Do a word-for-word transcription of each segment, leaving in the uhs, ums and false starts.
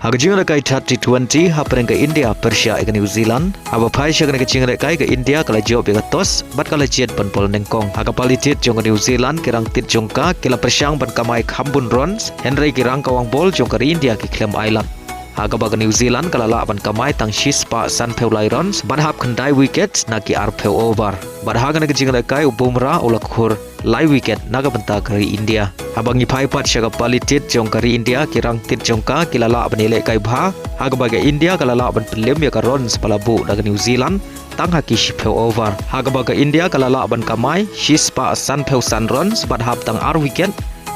Ha ka jingïalehkai thirty twenty hapdeng ka India pyrshah ïa ka New Zealand. Haba phai sha kane ka jingïalehkai ka India ka la jop ïa ka toss bad ka la jied ban bol nyngkong. Ha ka pali thied jong ka New Zealand ki rangthied jong ka ki la pyrshang ban kamai kham bun runs, hynrei ki rangkawang bol jong ka ri India ki khlem ailad. Ha kaba ka New Zealand ka la lah ban kamai tang shispah sanphew lai runs bad hap khyndai wicket na ki arphew over. Bad ha kane ka jingïalehkai u Bumrah u la khur lai wicket na ka bynta ka ri India. Haba ngi phai pat sha ka pali thied jong ka ri India, ki rangthied jong ka ki la lah ban ïalehkai bha. Ha kaba ka India ka la lah ban pynliem ïa ka runs ba la buh da ka New Zealand tang ha ki shiphew over. Ha kaba ka India ka la lah ban kamai shispah sanphew san runs bad hap tang ar wicket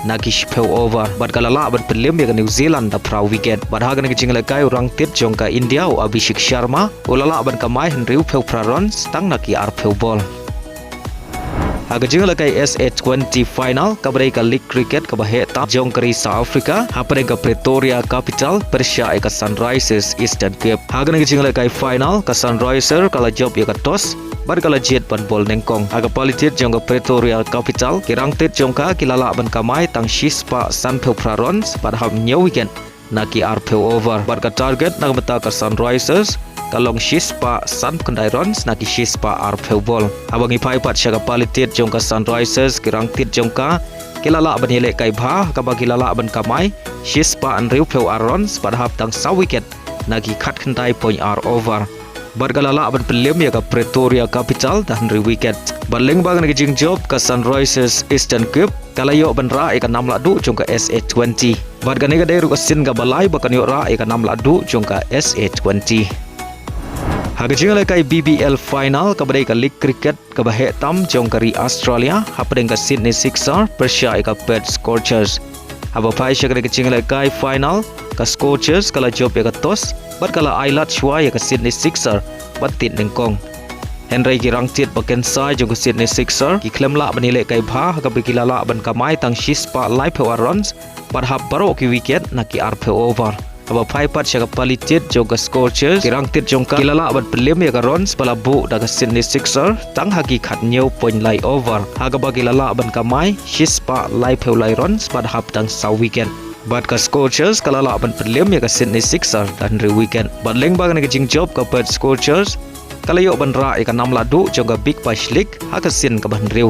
na ki shiphew over. Bad ka la lah ban pynliem ïa ka New Zealand da phra wicket. Bad ha kane ka jingïalehkai u rangthied jong ka India u Abhishek Sharma u la lah ban kamai hynriewphew phra runs tang na ki arphew bol. Ha ka jingïalehkai S A twenty final kaba dei ka league cricket kaba heh tam jong ka ri South Africa, hapdeng ka Pretoria Capital pyrshah ïa ka Sunrisers Eastern Cape. Ha kane ka jingïalehkai final ka Sunrisers ka la jop ïa ka toss bad ka la jied ban bol nyngkong. Ha ka pali thied jong ka Pretoria Capital ki rangthied jong ka ki la lah ban kamai tang shispah sanphew phra runs bad hap hynñiew wicket na ki arphew over. Bad ka target na ka bynta ka Sunrisers ka long shispah sanphew khyndai runs na ki shispah arphew bol. Haba ngi phai pat sha ka pali thied jong ka Sunrisers, ki rangthied jong ka ki la lah ban ïalehkai bha, kaba ki la lah ban kamai shispah hynriewphew ar runs bad hap tang saw wicket na ki khatkhyndai point ar over. Bad ka la lah ban pynliem ïa ka Pretoria Capital da hynriew wicket. Bad lyngba kane ka jingjop ka Sunrisers Eastern Cape ka la ïoh ban rah ïa ka nam lahduh jong ka S A twenty. Bad kane ka dei ruh ka sien kaba lai ba kan ïoh rah ïa ka nam lahduh jong ka S A twenty. Ha ka jingïalehkai B B L final kaba dei ka league cricket kaba heh tam jong ka ri Australia, hapdeng ka Sydney Sixers pyrshah ïa ka Perth Scorchers. Haba phai sha kane ka jingïalehkai final ka Scorchers ka la jop ïa ka toss bad ka la ailad shuwa ïa ka Sydney Sixers ban thied nyngkong. Hynrei ki rangthied ba kynsai jong ka Sydney Sixers ki khlem lah ban ïalehkai bha, ha kaba ki la lah ban kamai tang shispah laiphew ar runs bad hap baroh ki wicket na ki arphew over. Haba phai pat sha ka pali thied jong ka Scorchers, ki rangthied jong ka ki la lah ban pynliem ïa ka runs ba la buh da ka Sydney Sixers tang ha ki khathynñiew point lai over, ha kaba ki la lah ban kamai shispah laiphew lai runs bad hap tang saw wicket. Bad ka Scorchers ka la lah ban pynliem ïa ka Sydney Sixers da hynriew wicket. Bad lyngba kane ka jingjop ka Perth Scorchers ka la ïoh ban rah ïa ka nam lahduh jong ka Big Bash League ha ka sien kaba hynriew.